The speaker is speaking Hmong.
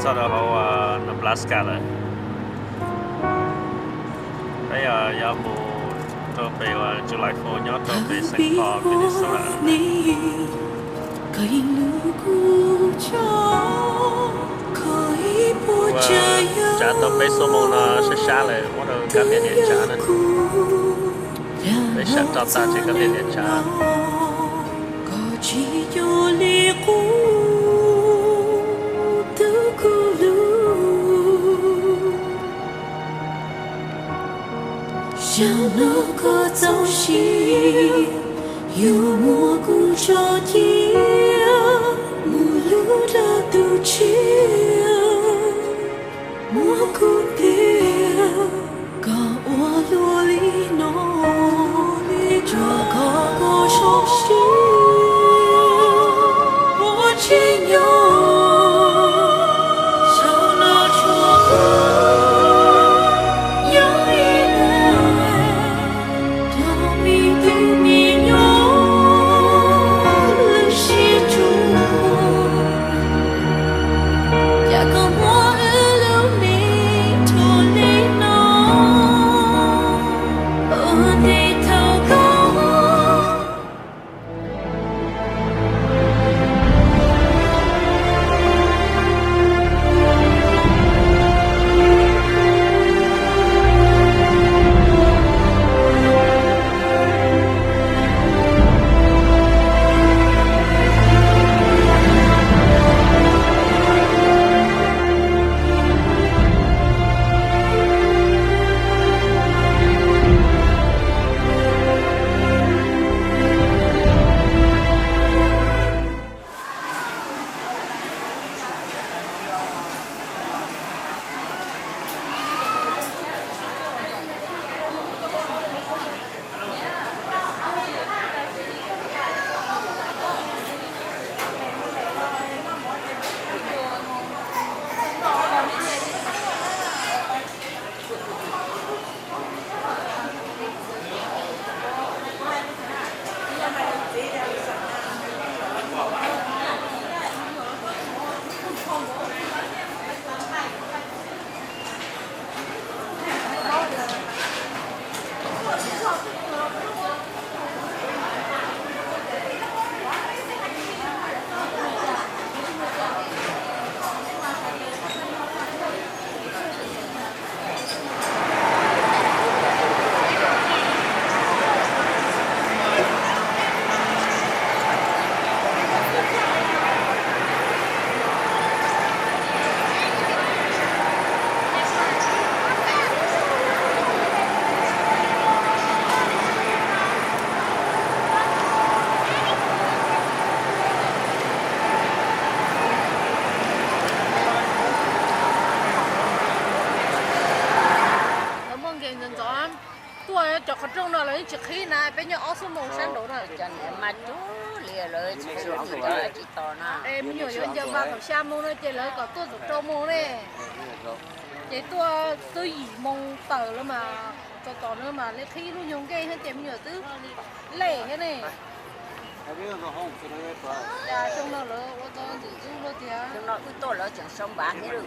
Txog rau hauv Nebraska lawm. Peb yog yuav mus rau pem uas July Fourth nyob rau pem Saint Paul, Minnesota. Tsav tau peb xuab moos no sab sab lawm, muab rau kab liam niam tsav na. Peb sam roj tag tseem kab liam niam tsav. Koj tsis coj li qub tus kuv lub. Zaum no koj txaus siab yuav muab kuv tso cia mus lub nrag tus tshiab. Muab kuv piav kom ua luaj li no, tsuas kom koj zoo siab ua tsis nyob. Zaum no tsuas koj nyob ib leeg rau me tub me nyuam lub siab tsuas. Cas koj muab wb lub neej rhuav li no, ua ntej thaum koj Lawv muaj nkees ntxov ntxov, tuaj cov qhov rooj no lawv yeej tsis qhib na, peb nyob ob xuab moos sab nraud na. Cov niam mas cub li lawv tsis qhib, tsis tos na. Es me nyuam yuav ncaws npas kaum xya moos no ces lawv kom tuaj txog rau moos ne. Ces tuaj twb yim moos tawm lawm mas, tos tos na mas li qhib lub nyuag nkeeg thiab ces me nyuam twb lej thiab ne. Cas xyoo no lawv ua tau ntxim hlub luaj tiag. Xyoo no wb tuaj lawv tseem sau npav thiab.